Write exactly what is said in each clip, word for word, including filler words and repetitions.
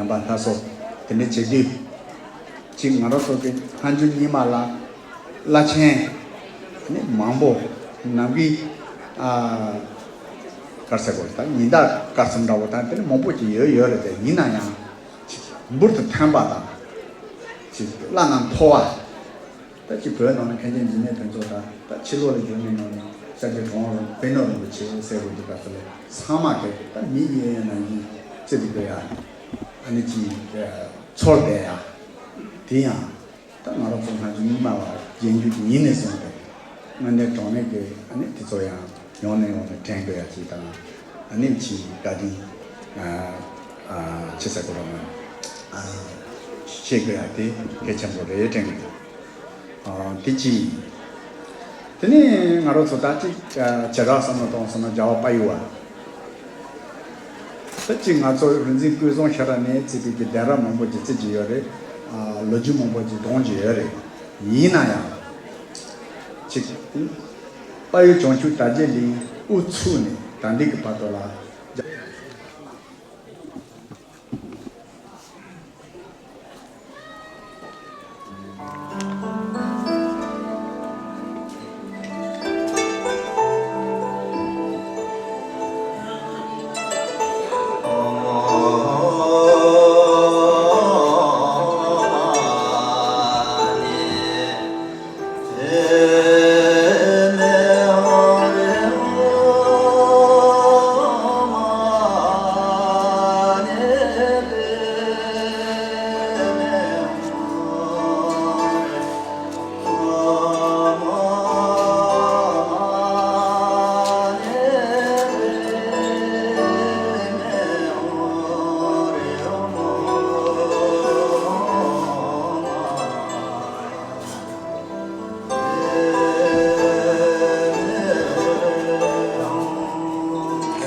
པ་སྣ་ཚོགས་དེ་འདྲ་བྱེད་དུས། གཅིག་ང་རང་ཚོ་གི་སྔ་འགྱུར་རྙིང་མ་ལ་བླ་ཆེན་ནི་མང་པོ་ནམ་གྱི་ཨ་གར་ས་གོ་ད་ཉི་ཟླ་སྐར་གསུམ་འདྲ་བོ་དང་དེ་ནི་མང་པོ་ཅིག་ཡོད་ཡོད་རེད་དེ། ཡིན་ན་ཡང་འབུར་དུ་ཐོན་པ་དང་། ཅིག་བླ་ན་མཐོ་བ། ད་ཅི་བོད་ནང་ལ་མཁན་ཆེན་འཇིགས་མེད་ཕུན་ཚོགས་དང་ད་ཕྱི་ལོགས་ལ་བཞུགས་མཁན་ནང་ལ་ཤར་རྒྱུད་གྲུབ་དབང་རིན་པོ་ཆེ་ཟེར་དགོས་འདུག་ག་ཚོད་ལས་ཚང་མ་གི་ད་མི་གཡས་གཡོན་ནང་བཞིན་རྩེ་དུ་བཀོད་ཡ། ཨ་ནི་ཅི་ཚོར་བསྡད་ཡ། དེ་ཡང་ད་ང་རང་ཚོ་སྔ་འགྱུར་རྙིང་མ་བ་རྒྱན་རྒྱུད་ཀྱི་ཡིན་ནས་བཟུང་སྟེ་དངོས་གནས་དྲང་གནས་ཀྱི་ཨ་ནི་དེ་ཚོ་ཡང་ཡོང་ནས་ཡོང་ནས་དྲན་དགོས་ཡ་ཅིག་དང་། ཨ་ནི་ཅི་བཀའ་དྲིན་ཨ་ཨ་ཆེ་ས་གོ་ར་མ་ཨ་ཤེས་དགོས་ཡ་དེ་གལ་ཆེན་པོ་རེད་དྲན་གི་འདུག་ཨ་དེ་ཅི། དེ་ནས་ང་རང་ཚོ་ད་ཅིག་བྱེ་བྲག་བསམ་བློ་གཏོང་སོང་ན་རྒྱལ་བ་དཔལ་ཡུལ་བ། ད་ཅིག་ང་ཚོ་རིག་འཛིན་ཀུན་བཟང་ཤེས་རབ་ནས་བརྩིས་པའི་གི་གདན་རབས་མང་པོ་ཅིག་བརྩི་གི་ཡོད་རེད། ཨ་ལོ་རྒྱུས་མང་པོ་ཅིག་འདོན་གི་ཡོད་རེད། ཡིན་ན་ཡང་ཅིག་དཔལ་ཡུལ་བྱང་ཆུབ་དར་རྒྱས་གླིང་དབུ་ཚུགས་ནས་ད་ལྟའི་གི་བར་དུ་ལ། ད་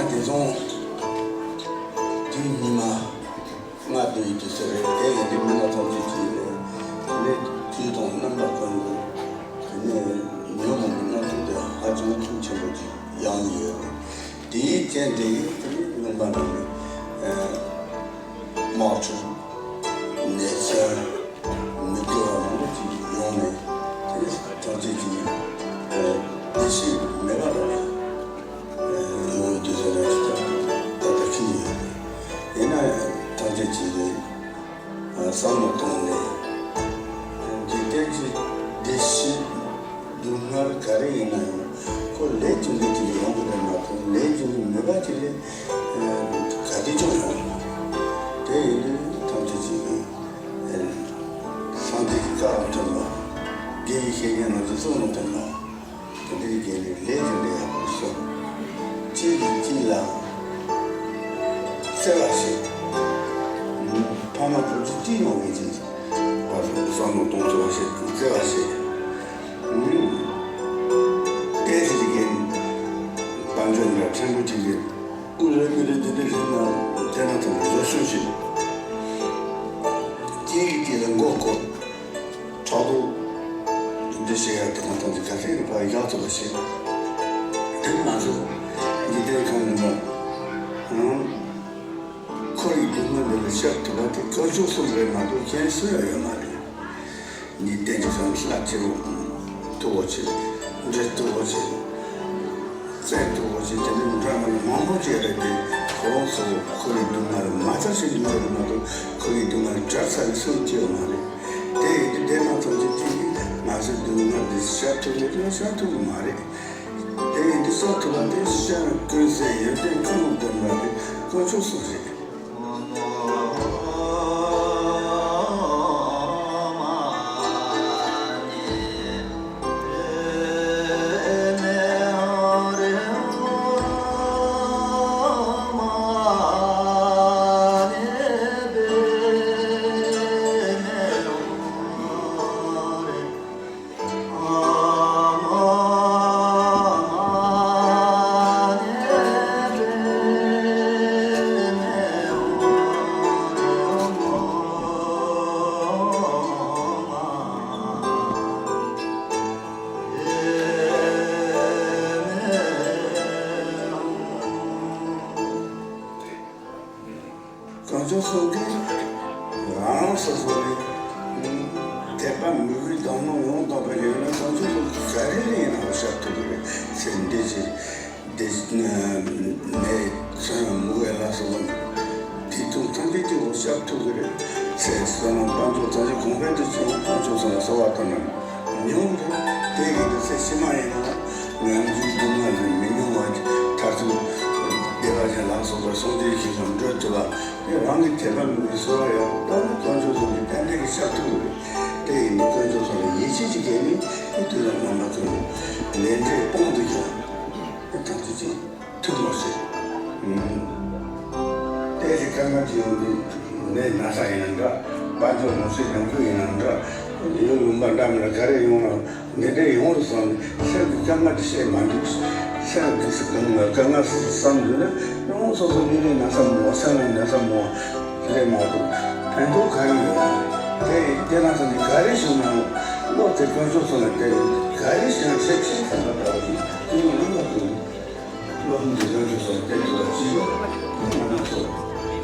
དེ་སོང་དུས་ཉི་མ། ལྔ་བདུན་ཡིན་དུས་ཟེར་རེད། དེ་ཡིན་དུས་མི་སྣ་ཐམས་ཅད་ཀྱིས་རེད། དེ་ནས་དུས་དང་རྣམ་པ་ཀུན་ཏུ་དེ་ནས་ཉོན་མོངས་པའི་རྣམ་ཐར་དེ་ཧ་ཅང་ཁུངས་ཆེན་པོ་ཅིག་ཡང་ཡོད་རེད། དེའི་རྐྱེན་དེ་ཡིས་དེ་ནས་ལུང་པ་འདི་ནས་དམག་འཁྲུག་ནད་ཆར་མི་དགེ་བ་མང་པོ་ཅིག་ཡོང་ནས་དེ་ནས་ཐམས་ཅད་ཀྱིས་བདེ་སྐྱིད་མེད་པ་རེད། ཡོང་བའི་དུས་ཚོད་ལ་ཅིག་ཀྱང་ད་ལྟ་ཁྱི་ཡོད་རེད། ཡིན་ན་ཡང་ཐམས་ཅད་ཀྱིས་བསམ་བློ་བཏང་ནས་འཇིག་རྟེན་གྱི་བདེ་སྐྱིད་སྡུག་བསྔལ་ག་རེ་ཡིན་ན་ཡང་ཁོ་ལས་རྒྱུ་འབྲས་ཀྱིས་ཡོང་གི་རེད་མ་གཏོགས་ལས་རྒྱུ་འབྲས་མེད་པ་ཅིག་ལས་ག་དུས་ཀྱང་ཡོང་མི་སྲིད། དེ་ཡིན་དུས་ཐམས་ཅད་ཀྱིས་སངས་རྒྱས་ཀྱི་བཀའ་ལ་མཐུན་པ། དགེ་བའི་བཤེས་གཉེན་རྣམས་ཀྱི་གསུང་ལ་མཐུན་པ། དེ་འདྲའི་རྒྱལ་བའི་ལས་ཀྱི་ལས་ཡག་པོ་གསུངས། གཅིག་གིས་གཅིག་ལ་བརྩེ་བ་བྱེད། ཕ་མ་བུ་གཅིག་གཅིག་ཡོང་མི་གཅིག་བར་དུ་བསམ་བློ་གཏོང་ཐུབ་པ་བྱེད། བརྩེ་བ་བྱེད། བསྟན་འཛིན་རྒན་དཔལ་འབྱོར་འདྲ་ཕྲན་བུ་གཅིག་གིས་དབུ་རེ་མི་རེ་དེ་འདྲ་བྱུང་ན་དེ་ན་ཐོན་བཟོ་ཤུགས་ཤིག་གཅིག་གིས་གཅིག་ལ་མགོ་སྐོར། ཕྲག་དོག་འདི་བྱེད་ཡ་དེ་དང་དང་དེ་ག་ཚད་ཡིན་པ་ཡག་ཐུབ་པ་བྱེད། དེ་མ་ཟད་འཇིག་རྟེན་ཁམས་ནང་ཁོར་ཡུག་སྡུག་བསྔལ་འདི་ལ་ཤར་ཐུབ་པ་དེ་དཀོན་མཆོག་གསུམ་རེད་མ་གཏོགས་གཞན་སུ་ཡང་ཡོད་མ་རེད། འཇིག་རྟེན་གྱི་ཁམས་ལྷ་སྐྱེ་བོ་མཐུ་བོ་ཆེ། འདྲེ་མཐུ་བོ་ཆེ། བཙན་དུ་འོ་ཞེས་དེ་ནི་འདྲ་མིན་མང་པོ་བྱས་རེད་དེ། ཁོ་རང་ཚོ་ཁོ་རའི་སྡུག་བསྔལ་མ་ཚར་ཞིག་འདུག་རེད་མ་གཏོགས་ཁོ་རའི་སྡུག་བསྔལ་བྲལ་ཚར་བའི་སུ་སྐྱེ་བ་མ་རེད། དེ་ཡིན་དུས་དེ་ན་ཐམས་ཅད་ཀྱིས་ང་ཚོའི་སྡུག་བསྔལ་འདི་བཤད་ཐུབ་མེད་དུས་བཤད་ཐུབ་ཀྱི་མ་རེད། དེ་ཡིན་དུས་བཤད་ཐུབ་པ་དེ་སྤྱན་ཀུན་གསལ་ཡོན་ཏན་ཀུན་ལ་ལྡན་པ་དེ་དཀོན་མཆོག་གསུམ་རེད། གངས་ལྗོངས་གསུམ་གྱི། སོ་སོ་ནས་དད་པ་མོས་གུས་དག་སྣང་ཡོངས་དག་པའི་ལས་ལ་དཀོན་མཆོག་གསུམ་ག་རེ་ལས་ཡིན་ནའང་ཤར་ཐུབ་ཀྱི་རེད་ཟེར། འདི་ཅི་འདི་ནས་ཚོན་མུ་གེ་ལ་སོགས་པ་དེ་དུས་ཐམས་ཅད་ཀྱི་འོག་ཤར་ཐུབ་ཀྱི་རེད་ཟེར། བསོད་ནམས་དཔལ་འབྱོར་ཐམས་ཅད་གོང་འཕེལ་དུ་བྱུང་། དཀོན་མཆོག་གསུམ་ལ་གསོལ་བ་བཏབ་ན་མྱོང་གི། དེ་གི་དུས་ཚེ་ཕྱི་མ་ཡིན་ན་ངན་འགྲོའི་སྡུག་བསྔལ་ལས་མི་མྱོང་བ། མཐར་ཐུག་བདེ་བ་ཅན་ལ་སོགས་པའི་སངས་རྒྱས་ཀྱི་ཞིང་འགྲོ་ཐུབ་པ། དེ་རང་གི་དད་པ་མོས་གུས་གསོལ་བ་ཡང་དག་ནི་དཀོན་མཆོག་གསུམ་གྱི་རྟེན་འབྲེལ་གྱི་ཤར་ཐུབ་རེད། དེ་ཡིན་ན་དཀོན་མཆོག་གསུམ་ལ་ཡིད་ཆེས་ཀྱི་གེགས་མེད་དེ། དུས་དང་རྣམ་པ་ཀུན་ཏུ་ལས་འབྲས་སྤངས་ཏེ་ཀྱང་དེ་ཐམས་ཅད་ཀྱི་ཐུགས་མ་ཟད་དེ་ཞིག་དཀའ་ངལ་ཅི་ཡོང་དུས་ནད་ན་ཚ་ཡིན་ན་འདྲ། དཔལ་འབྱོར་ནོར་སྲིད་ལོངས་སྤྱོད་ཡིན་ན་འདྲ། ཡུལ་ལུང་པ་འདྲ་མི་འདྲ་ག་རེ་ཡོང་ན། འདི་འདྲའི་ཡོང་རུ་སོང་ནས་སེམས་ཀྱི་དཀའ་ངལ་དེ་བཤད་མ་འདུག་སེམས་ཀྱི་དཀའ་ངལ་དཀའ་ངལ་བསམ་འདུག་ན་ཡང་སོ་སོ་མི་རིགས་ན་ཚ་མོ་སེམས་ལ་ན་ཚ་མོ་ལས་མ་གཏོགས་ཕན་ཐོགས་ག་རེ་ཡོད། དེ་དེ་རང་ཚོ་ནི་ག་རེ་བྱུང་ན་ཡང་བློ་དེ་དཀོན་མཆོག་གསུམ་ལ་གཏད་ནས་ག་རེ་བྱུང་ན་སེམས་ཤིན་ཏུ་ལ་དགའ་བ་ཞིག་དེ་ཡང་རྣམ་པ་ཀུན། བློ་ཕུགས་འདི་ལ་འགྲོ་སོང་སྟེར་ཐུབ་པ་གཅིག་ལ་ཁོང་མ་ན་ཚོ་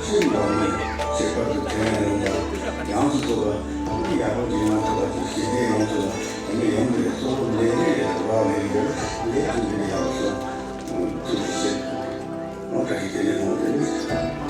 ཤིན་ཏུ་མི་ཁྱད་པར་དུ་དྲན་ཡང་ཡོང་བ་ཡོངས་སུ་རྫོགས་པ་ཡག་པོ་འཛིན་ཡང་ཐུབ་པ་དེ་ཞི་བདེ་ཡོངས་སུ་དེ་ནས་ཡོང་བའི་གཙོ་བོ་ལས་ལས་རེད། ར་ལས་ཡོད་ལས་དུ་འདི་ཡག་སོང་ཐུགས་རྗེ་ཆེ། ཨོ་ད་ཞི་བདེ་ལས་ཡོང་བའི།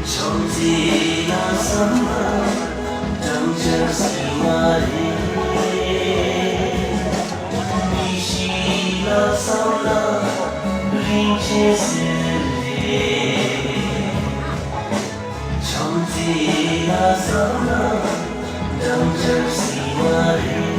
བྱམས་བརྩེ་ལ་བསམ་ན་སྦྲང་ཆར་སིལ་མ་རེད། མིག་ཤེལ་ལ་བསམ་ན་རིན་ཆེན་གསེར་རེད། བྱམས་བརྩེ་ལ་བསམ་ན་སྦྲང་ཆར་སིལ་མ་རེད།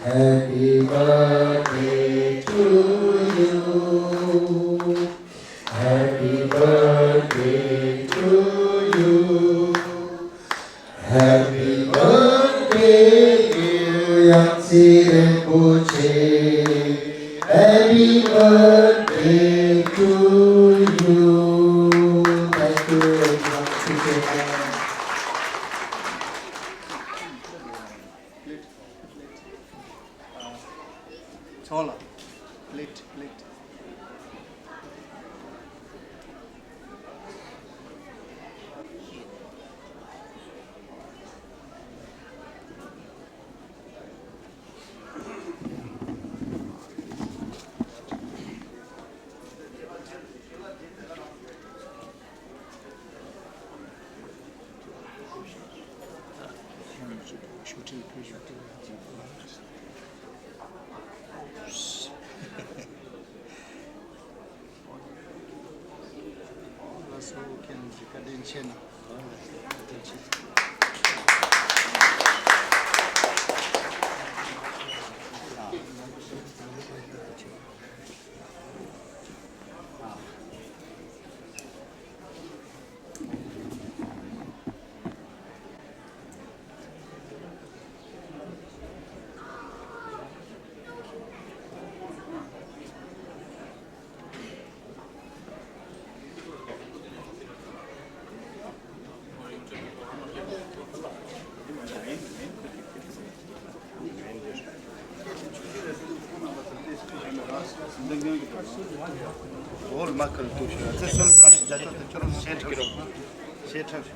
Happy birthday to you. Happy birthday to you. Happy birthday to you, ཡང་སྲིད་རིན་པོ་ཆེ། Happy birthday to you. Thank you very much. ཚོགས་ལ་plate plate ལགས་སོ། ཁྱེད་རྣམས་ཀྱི་བཀའ་དྲིན་ཆེ་ན། བཀའ་དྲིན་ཆེ། འོལ་མ་ཁར་ཏུ་ཤ་ཚེ་སོལ་ཐང་ཞིག་རྒྱ་ཅོག་ཏུ་ཁྱོད་རང་སེ་ཁྲི་རོ་སེ་ཁྲི།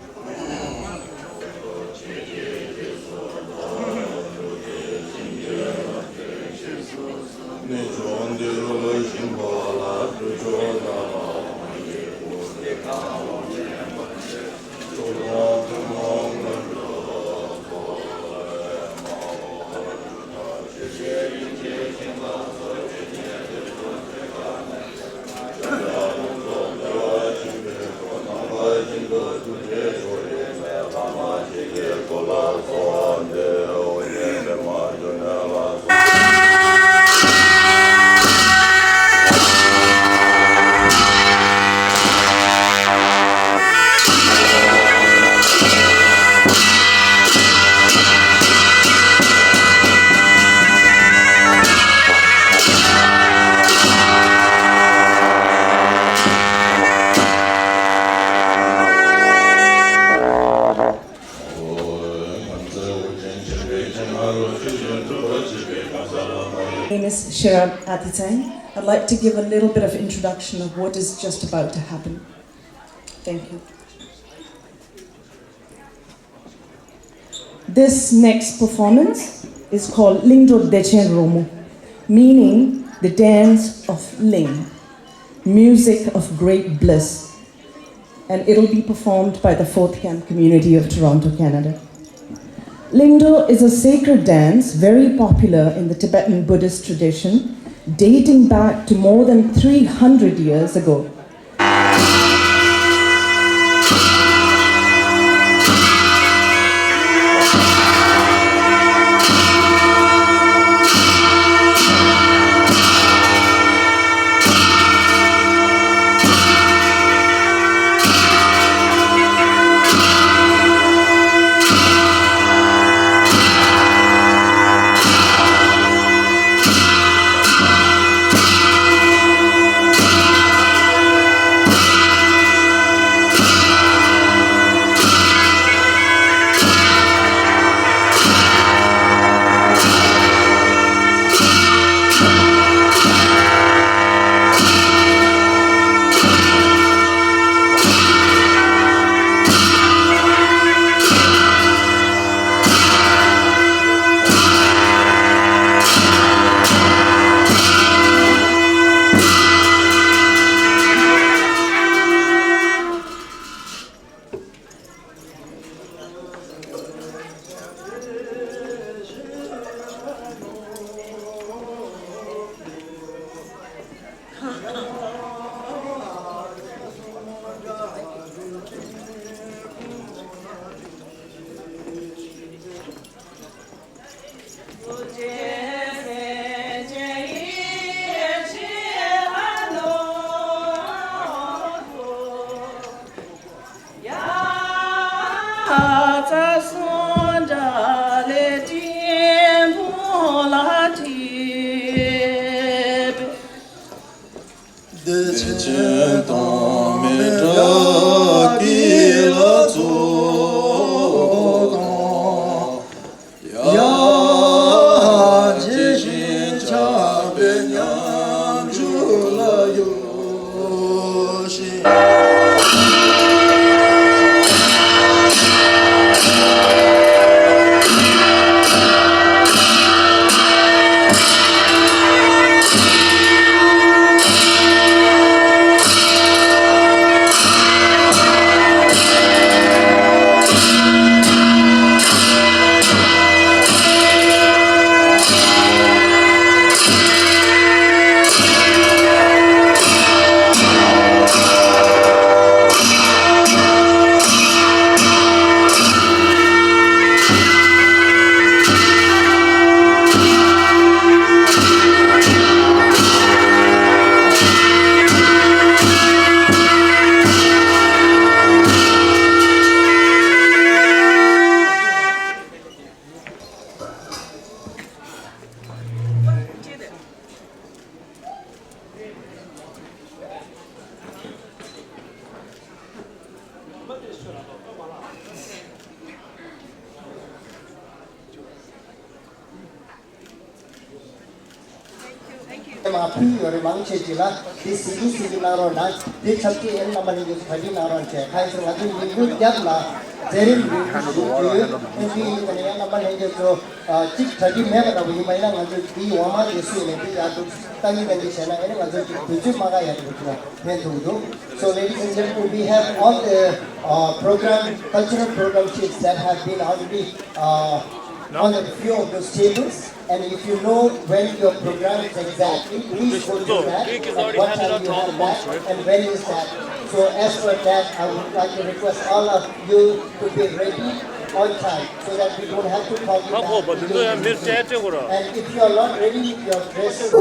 My name is Shirab Atitsang. I'd like to give a little bit of introduction of what is just about to happen. Thank you. This next performance is called Lingdo Dechen Romo, meaning the dance of Ling, music of great bliss, and it'll be performed by the Fourth Camp community of Toronto, Canada. Lingdo is a sacred dance very popular in the Tibetan Buddhist tradition, dating back to more than three hundred years ago. བདེ་ཆེན་དང་མི་འདྲ་དགེ་ལ་ཚོགས་དང་། ཡང་ཇི་བཞིན་ཆགས་པའི་ཉམས་འགྱུར་ལ་ཡོད་ཞིང་། ཕུལ་ཡོད་རེད། མང་ཆེ་ཅིག་ལ་དེ་སི་ཌི་སི་ཌི་གནང་རོགས་གནང་། དེ་ཆབས་ཅིག་ཨེ་རྣམ་པ་ལྷན་རྒྱས་ཚོ་གྲ་སྒྲིག་གནང་རོགས་བྱས། ཁ་ཡིན་ཚེ་ང་ཚོ་ཉིན་གུང་རྒྱབ་ལ་མཛད་རིམ་རིང་པོ་ཞིག་ཡོད། ཨེ་དེ་ཡིན་ཙང་ཡང་རྣམ་པ་ལྷན་རྒྱས་ཚོ་གཅིག་གྲ་སྒྲིག་མེད་པ་འདྲ་པོ་ཡིན་པ་ཡིན་ན། ང་ཚོ་དེའི་འོག་མ་དེ་སུས་ནས་དེ་ཡག་འདུག་ལྟ་གིན་ལྟ་གིན་བྱས་ན། ཨེ་ནི་ང་ཚོ་གཅིག་དུས་ཚོད་མ་འགག་ཡག་འདུག་ཅེས་ཕན་ཐོགས་འདུག So, ladies and gentlemen, we have all the uh, program, cultural program sheets that have been already uh, on a few of those tables. And if you know when your program is exactly, please go to that, and what time you have that, and when is that. So as for that, I would like to request all of you to be ready on time so that we don't have to call you back. And if you are not ready with your dress,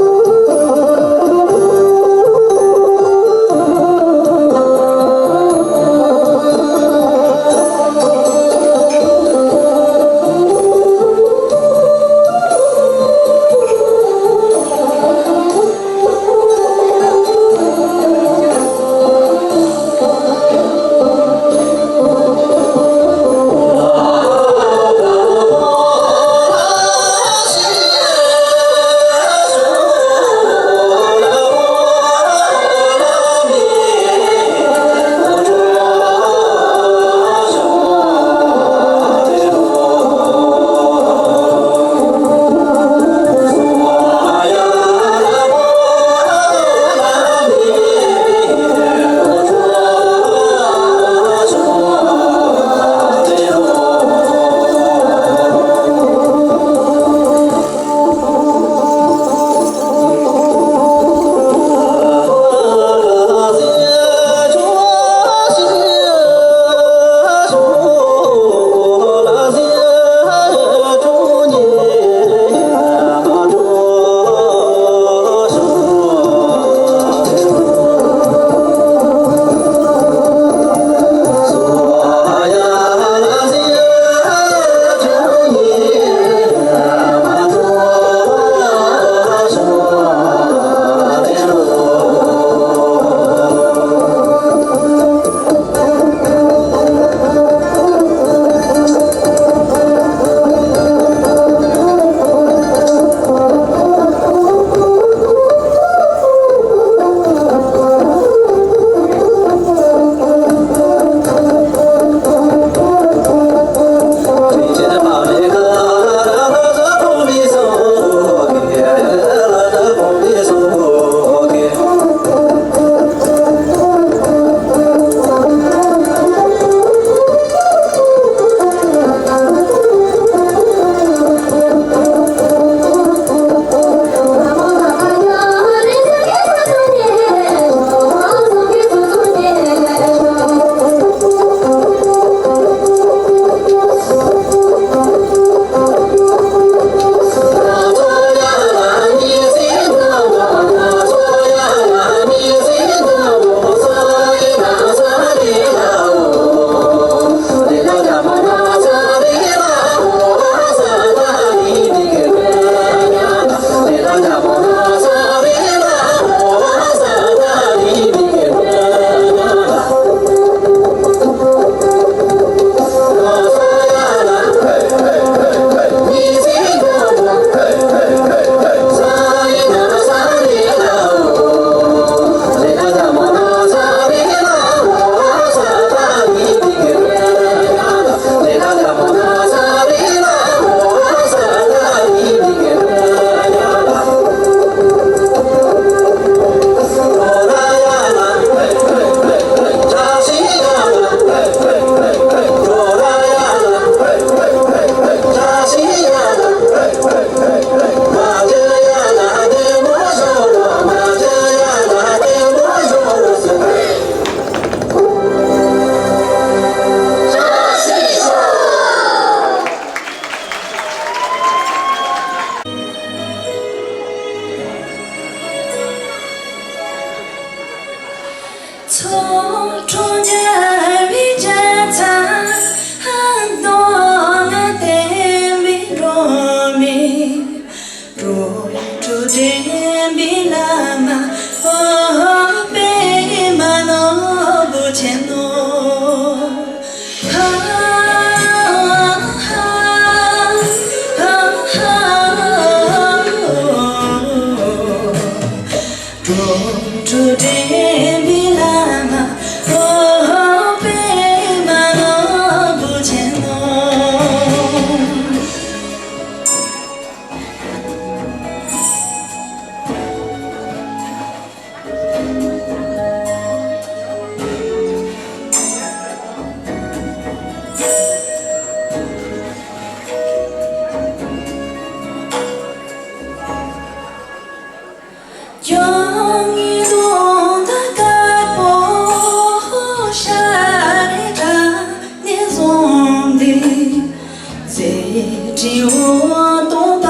སྤྲིན་འོད་སྟོང་པ་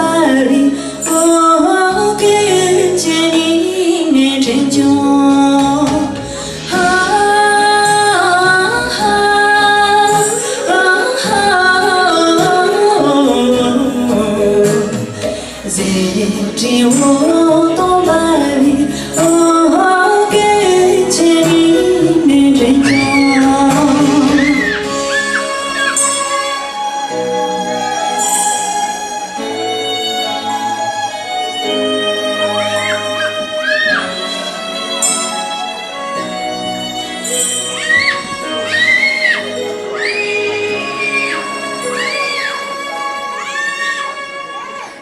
རི་འོད་ཀྱི་ཆེ་ནི་ནས་དྲན་བྱུང་། ཧ་ཧ་ཧ་ཧ། ཟེར་སྤྲིན་འོད་སྟོང་པ་རི་འོད་ཀྱི་ཆེ་ནི་ནས་དྲན་བྱུང་།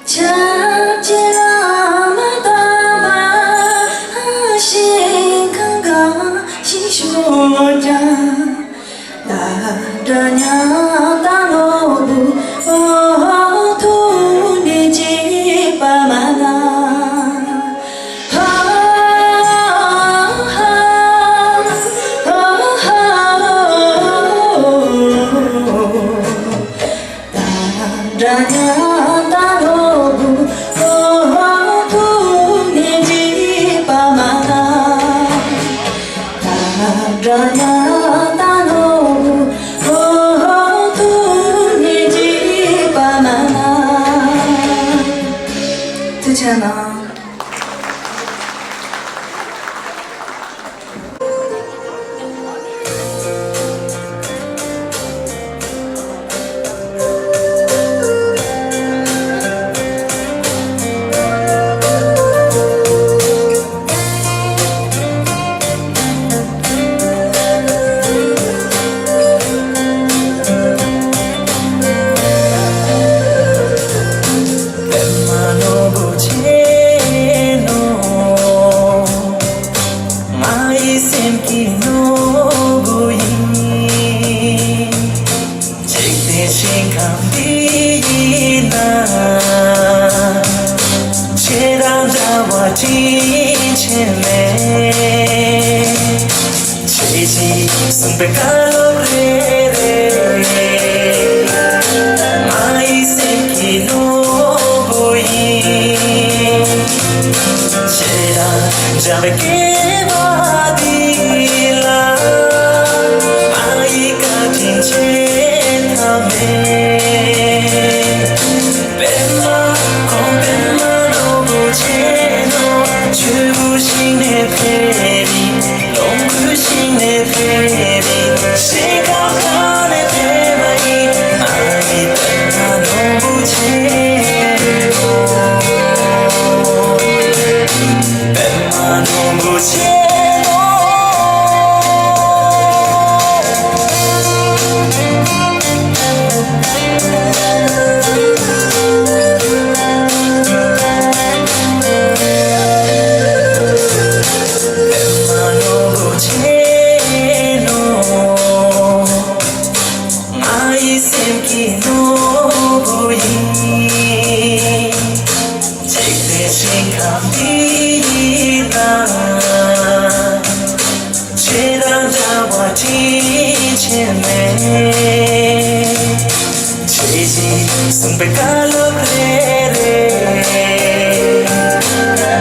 ཆབས་ཅིག་ལ་མ་བཏང་བ་ཞིག་གང་ག་ཞིག་ཤོར་ཀྱང་། ད་འདྲ་ཉག་ད་ནོར་བུ་འོ་ཐུག་ནས་བརྗེད་པ་མ་ན། ཧ་ཧ་ཧ་ཧ། ད་འདྲ་ཉག་ད་ནོར་བུ་འོ་ཐུག་ནས་བརྗེད་པ་མ་ན། ད་འདྲ་ཉག་ད་ནོར་བུ་འོ་ཐུག་ནས་བརྗེད་པ་མ་ན། ཐུགས་རྗེ་གནང་། པདྨ་ནོར་བུ་ཆེ་ནོ། ང་ཡི་སེམས་ཀྱི་ནོར་བུ་ཡིན། འཇིག་རྟེན་ཞིང་ཁམས་འདི་ཡི་ནང་། ཁྱེད་དང་འདྲ་བ་དྲིན་ཆེན་མེད། ཁྱེད་ཀྱིས་གསུངས་པའི་བཀའ་སློབ་རེ་རེ། ང་ཡི་སེམས་ཀྱི་ནོར་བུ་ཡིན། ཁྱེད་དང་འདྲ་བའི་སྐྱེ་བ་འདི་ལ། ང་ཡི་བཀའ་དྲིན་ཆེ་ཐབས་མེད། པདྨ་ཁོང་པདྨ་ནོར་བུ་ཆེ་ནོ། ཆོས་སྐུ་ཞིང་ནས་ཕེབས་པའི། ལོངས་སྐུ་ཞིང་ནས་ཕེབས་པའི། ཞིང་ཁམས་ཁམས་ནས་ཕེབས་པ་ཡི། ང་ཡི་པདྨ་ནོར་བུ་ཆེ། པདྨ་ནོར་བུ་ཆེ་ནོ། པདྨ་ནོར་བུ་ཆེ་ནོ། ང་ཡི་སེམས་ཀྱི་ནོར་བུ་ཡིན། འཇིག་རྟེན་ཞིང་ཁམས་འདི་ཡི་ནང་། ཁྱེད་དང་འདྲ་བ་དྲིན་ཆེན་མེད། ཁྱེད་ཀྱིས་གསུངས་པའི་བཀའ་སློབ་རེ་རེ།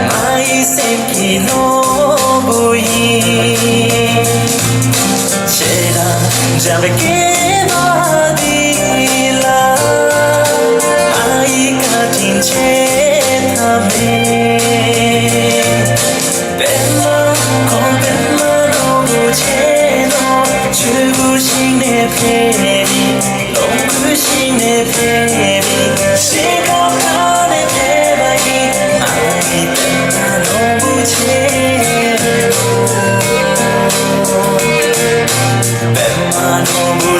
ང་ཡི་སེམས་ཀྱི་ནོར་བུ་ཡིན། ཁྱེད་དང་འདྲ་བའི་སྐྱེ་བ་འདི་ལ། ང་ཡི་བཀའ་དྲིན་ཆེ་ཐབས་མེད། པདྨ་ཁོང་པདྨ་ནོར་བུ་ཆེ་ནོ། ཆོས་སྐུ་ཞིང་ནས་ཕེབས་པའི། ལོངས་སྐུ་ཞིང་ནས་ཕེབས་པའི། ཞིང་ཁམས་ཁམས་ནས་ཕེབས་པ་ཡི། ང་ཡི་པདྨ་ནོར་བུ་ཆེ། པདྨ་ནོར་བུ་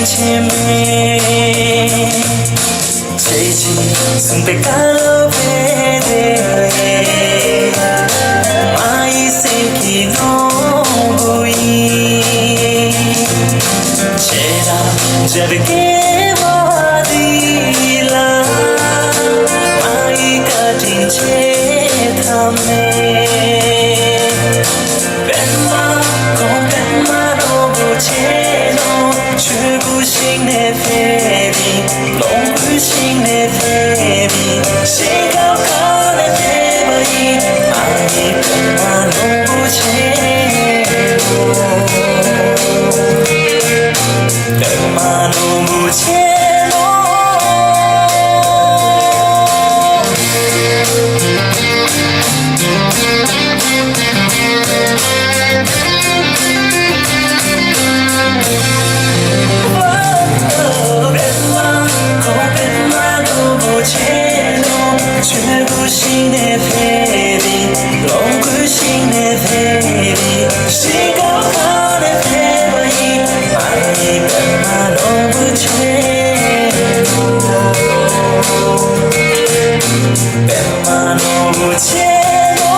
ཆེ་མེད། ཁྱེད་ཀྱིས་གསུངས་པའི་བཀའ་སློབ་རེ་རེ། མ་ཡི་སེམས་ཀྱི་སྣང་བུ་ཡིན། ཁྱེད་རང་མཇལ་བའི་སྐལ་བ་འདི་ལ། མ་ཡི་བཀའ་དྲིན་ཆེ་ཐབས་མེད། པདྨ་གོང་པདྨ་རིན་པོ་ཆེ་ནོ། ཆོས་སྐུ་ཞིང་ནས་ཕེབས་པའི། ལོངས་སྐུ་ཞིང་ནས་ཕེབས་པའི། ཞིང་ཁམས་གང་ནས་ཕེབས་པ་ཡིན། ཨ་ནི་པདྨ་རིན་པོ་ཆེ་ནོ། པདྨ་རིན་པོ་ཆེ་ནོ། ཆོས་སྐུ་ཞིང་ནས་ཕེབས་པའི། ལོངས་སྐུ་ཞིང་ནས་ཕེབས་པའི། ཞིང་ཁམས་གང་ནས་ཕེབས་པ་ཡིན། ཨ་ནི་པདྨ་རིན་པོ་ཆེ། པདྨ་རིན་པོ་ཆེ་ནོ།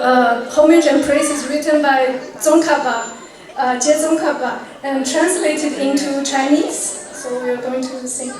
Uh, homage and praise is written by Tsongkhapa, uh, Jay Tsongkhapa, and translated into Chinese. So we are going to sing.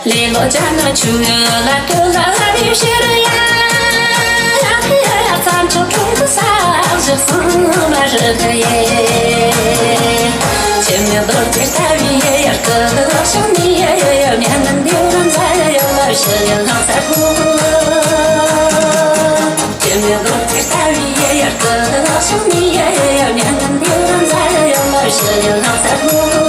ལེ་ལོ་ཅན་ནི་ཆུ་ལ་ཀུ་ལ་ལ་རི་ཤི་རི་ཡ། ཡ་ཁི་ཡ་ཡ་ཙམ་ཆུ་ཀྲུང་གི་ས་བཞག་སོང་མ་རི་གི་ཡེ། ཁྱེད་མི་རྡོ་རྗེ་ལྟ་བུའི་ཡེ་ཡར་ཀི་ལོ་ཤང་ནི་ཡེ་ཡེ་ཡེ་མྱ་ངན་འདི་རང་ཛ་ཡེ་ཡེ་ལ་ཤི་ཡེ་ལྷང་ས་ཧུ། ཁྱེད་མི་རྡོ་རྗེ་ལྟ་བུའི་ཡེ་ཡར་ཀི་ལོ་ཤང་ནི་ཡེ་ཡེ་ཡེ་མྱ་ངན་འདི་རང་ཛ་ཡེ་ཡེ་ལ་ཤི་ཡེ་ལྷང་ས་ཧུ།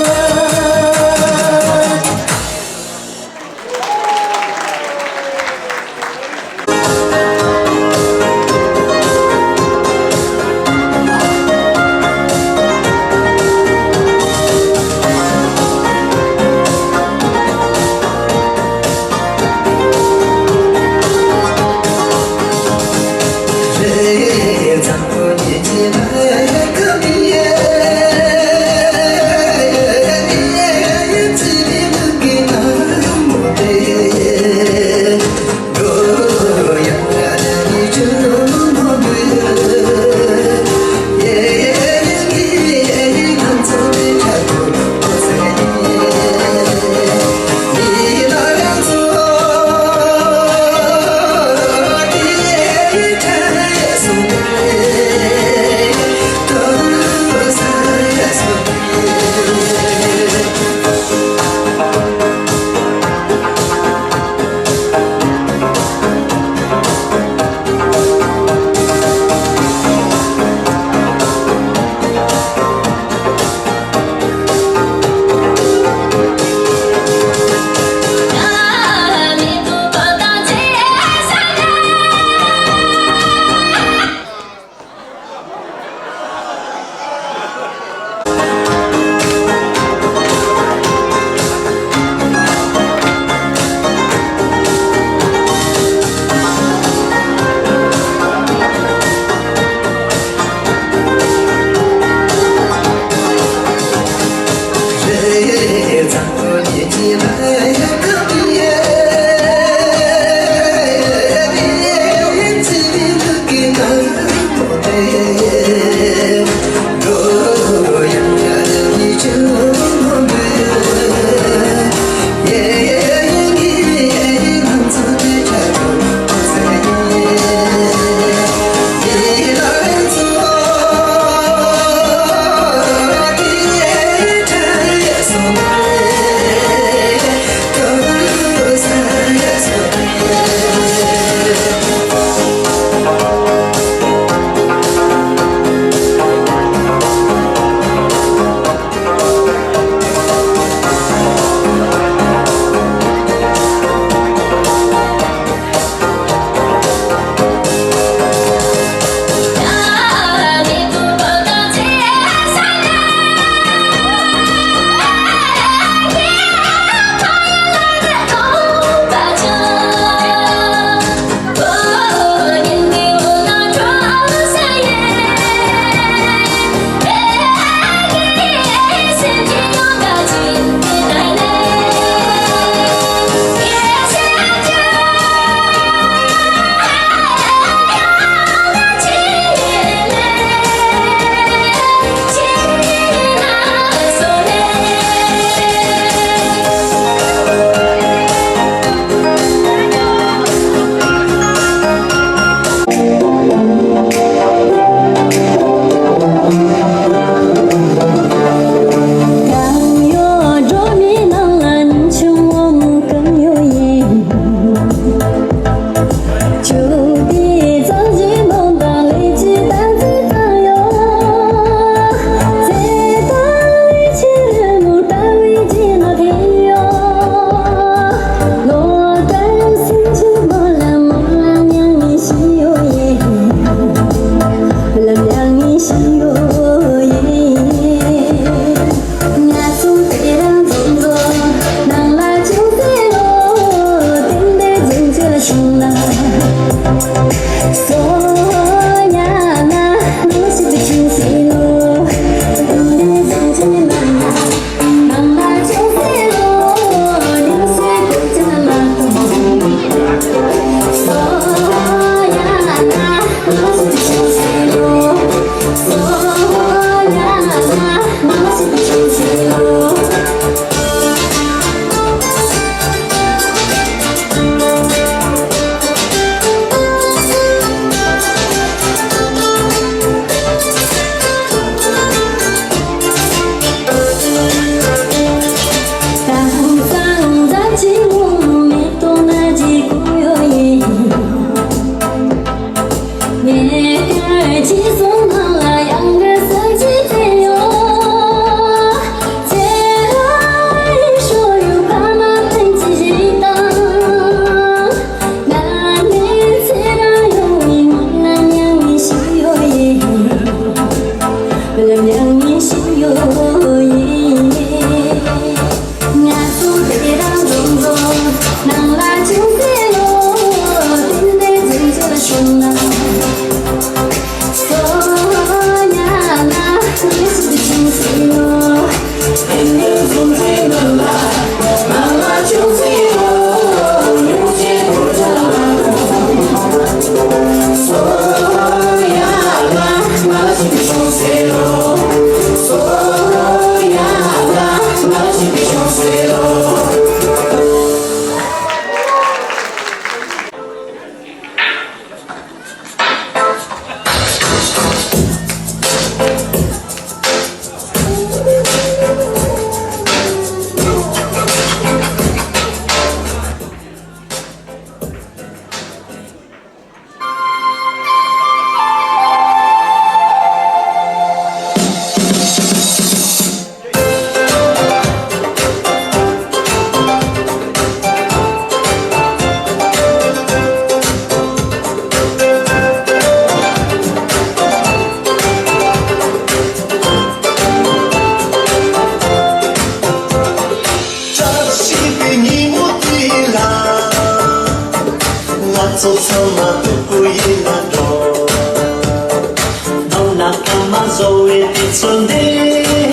མ་བཟོ་བའི་དུས་ཚོད་འདི་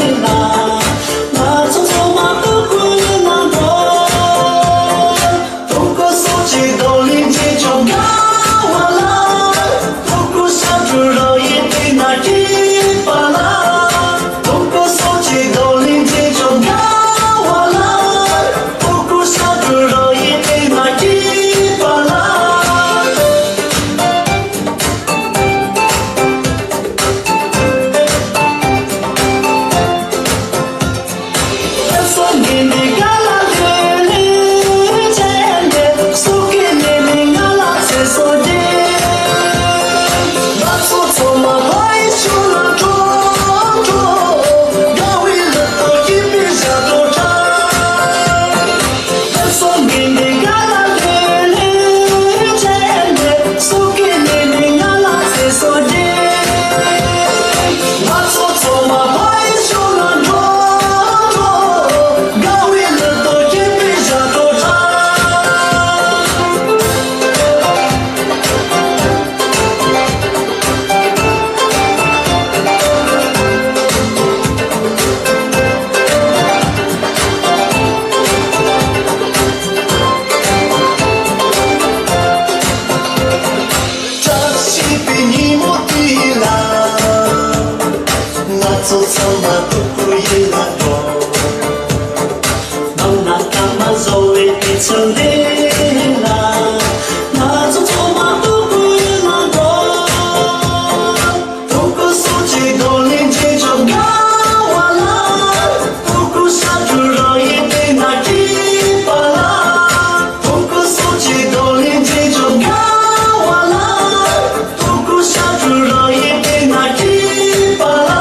ལ། ང་ཚོ་ཚང་མ་ཐུགས་ཁུར་གནང་དགོས། ཐུགས་ཁུར་གསོ་ཆེད་བགྲོ་གླེང་བྱེད་ཆོག་དགའ་བ་ལ། ཐུགས་ཁུར་ཤར་བགྲོད་རོགས་ཡིན་དེ་ན་སྐྱིད་པ་ལ། ཐུགས་ཁུར་གསོ་ཆེད་བགྲོ་གླེང་བྱེད་ཆོག་དགའ་བ་ལ། ཐུགས་ཁུར་ཤར་བགྲོད་རོགས་ཡིན་དེ་ན་སྐྱིད་པ་ལ། བཀྲ་ཤིས་པའི་ཉིན་མོ་འདི་ལ། ང་ཚོ་ཚང་མ་ཐུགས་ཁུར་ཡིད་ལ་འགྲོ། ནམ་ན་སྐར་མ་བཟོ་བའི་དུས་ཚོད་འདི་ལ། ང་ཚོ་ཚང་མ་ཐུགས་ཁུར་ཡིད་ལ་འགྲོ། ཐུགས་ཁུར་གསོ་ཆེད་བགྲོ་གླེང་བྱེད་ཆོག་དགའ་བ་ལ། ཐུགས་ཁུར་ཤར་བགྲོད་རོགས་ཡིན་དེ་ན་སྐྱིད་པ་ལ། ཐུགས་ཁུར་གསོ་ཆེད་བགྲོ་གླེང་བྱེད་ཆོག་དགའ་བ་ལ། ཐུགས་ཁུར་ཤར་བགྲོད་རོགས་ཡིན་དེ་ན་སྐྱིད་པ་ལ།